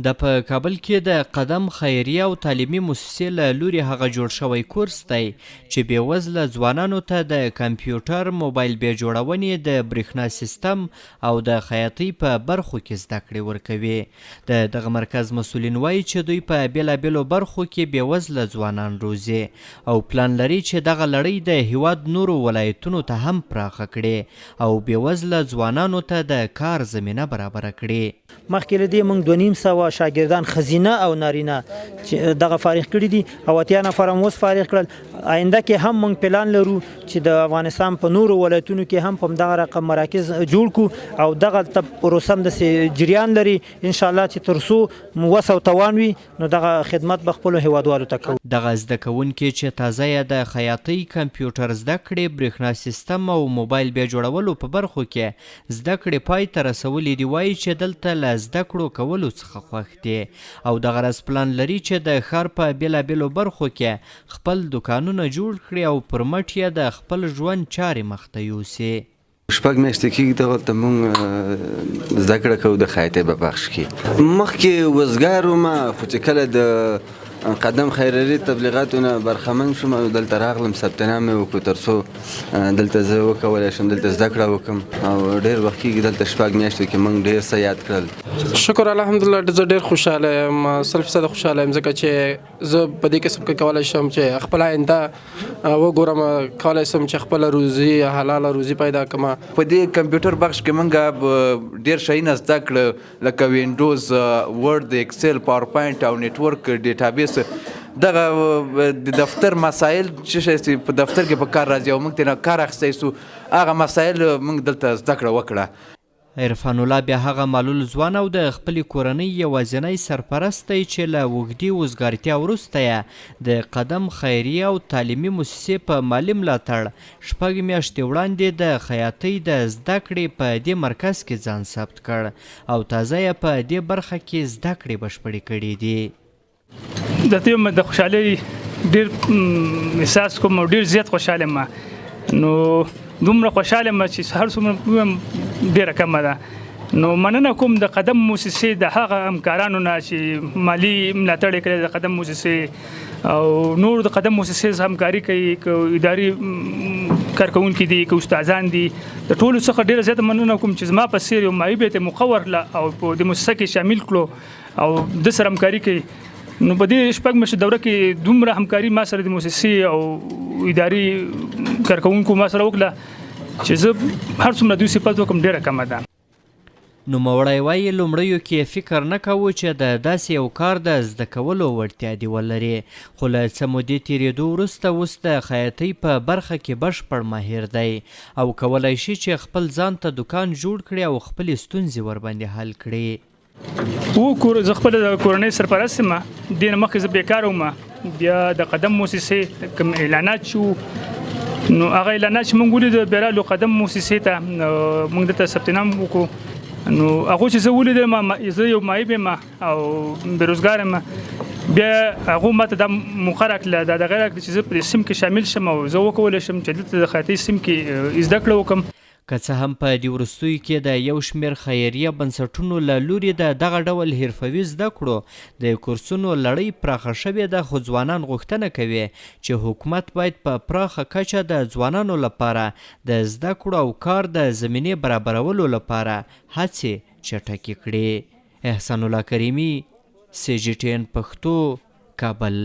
دا په کابل کې د قدم خیریه او تعلیمي موسسې له لوري هغه جوړ شوی کورس دی چې بېوزله ځوانانو ته د کمپیوټر، موبایل بیا جوړونې، د برښنا سیستم او د خیاطۍ په برخو کې زده کړې ورکوي. د دغه مرکز مسؤلین وايي چې دوی په بېلابېلو برخو کې بېوزله ځوانان روزي او پلان لري چې دغه لړۍ د هېواد نورو ولایتونو ته هم پراخه کړي او بېوزله ځوانانو ته د کار زمینه برابره کړي. مخکې له دې موږ 250 شاګردان ښځینه او نارینه چې دغه فارغ کړي دي او 80 نفر هم اوس فارغ کړل. آینده کې هم موږ پلان لرو چې د افغانستان په نورو ولایتونو کې هم په دغه رقم مراکز جوړ کو او دغه پروسه هم داسې جریان لري ان شاء الله چې تر څو مو وس او توان وي نو دغه خدمت به خپلو هېوادوالو ته کوو. دغه زده کوونکي چې تازه یې د خیاطۍ، کمپیوټر زده کړې، برېښنا سیستم او موبایل بیا جوړولو په برخو کې زده کړې پای ته رسولې دي وايي چې دلته له زده کړو کولو څخه خوښ دي او دغه راز پلان لري چې د ښار په بېلابېلو برخو کې خپل دوکانونه جوړ کړي او پر مټ یې د خپل ژوند چارې مخته یوسي. شپږ میاشتې کېږي دغلته مونږ زده کړه کوو د خیاطۍ په بخش کې. مخکې وزګار وم، خو چې کله د قدم خیریه تبلیغاتو نه برخمن شوم نو دلته راغلم، ثبت نام مې وکړو تر څو دلته زه وکولای شم دلته زده کړه وکړم او ډېر وخت کېږي دلته شپږ میاشتو کې مونږ ډېر څه یاد کړل. شکر الحمدلله زه ډېر خوشحاله یم، 100% خوشحاله یم، ځکه چې زه په دې قسم کې کولای شم چې خپله آینده وګورم، کولای شم چې خپله روزي حلاله روزي پیدا کړم. په دې کمپیوټر بخش کې مونږ ډېر شیونه زده کړه لکه وینډوز، ورډ، اکسل، پاورپوینټ او نتورک ډیټابیس. دغه د دفتر مسایل چې شی چې په دفتر کې په کار راځي او موږ ترې کار اخیستی سو، هغه مسایل موږ دلته زده کړه وکړه. عرفان الله بیا هغه معلول ځوان او د خپلې کورنۍ یوازینی سرپرست دی چې له اوږدې وزګارتیا وروسته یې د قدم خیریه او تعلیمي موسسې په مالي ملاتړ شپږ میاشتې وړاندې د خیاطۍ د زده کړې په دې مرکز کې ځان ثبت کړ او تازه یې په دې برخه کې زده کړې بشپړې کړې دي. د دې د خوشحالۍ ډېر احساس کوم او ډېر زیات خوشحاله یم. نو دومره خوشحاله یم چې هر څومره ووایم ډېره کمه ده. نو مننه کوم د قدم موسسې د هغه همکارانو نه چې مالي ملاتړ یې کړی د قدم موسسې او نور د قدم موسسې سره همکاري کوي، که اداري کارکوونکي دي، که استادان دي، د ټولو څخه ډېره زیاته مننه کوم چې زما په څېر یو معیوب یې ته موقع ورکړه او په دې موسسه کې شامل کړو او د سره همکاري کوي. نو په دې شپږ میاشتو دوره کې دومره همکاري ما سره د موسسې او اداري کارکوونکو ما سره وکړه چې زه هر څومره دوی صفت وکړم ډېره کمه ده. نوموړی وايي، لومړیو کې یې فکر نه کاوه چې د داسې یو کار د زده کولو وړتیا دې ولري، خو له څه مودې تېرېدو وروسته اوس د خیاطۍ په برخه کې بشپړ ماهر دی او کولای شي چې خپل ځان ته دوکان جوړ کړي او خپلې ستونزې ورباندې حل کړي. و کور زه خپل د کورنۍ سرپرست یم. دې نه مخکې زه بیکاره وم، بیا د قدم موسسې کوم اعلانات چې وو، نو هغه اعلانات چې موږ ولید بیا رالو قدم موسسې ته، موږ دلته ثبت نام وکړو. نو هغه چې زه ولیدم، زه یو معیب یم او بېروزګار یم، بیا هغه ماته دا موقع راکړله، دا دغه راکړه چې زه په دې سیم کې شامل شم او زه وکولی شم چې دلته د خیاطۍ سیم کې زده کړه وکړم. که څه هم په دې وروستیو کې د یو شمېر خیریه بنسټونو له لوري د دغه ډول حرفوي زده کړو د کورسونو لړۍ پراخه شوې ده، خو ځوانان غوښتنه کوي چې حکومت باید په پراخه کچه د ځوانانو لپاره د زده کړو او کار د زمینې برابرولو لپاره هڅې چټکې کړي. احسان الله کریمي، سي جي ټي این پښتو، کابل.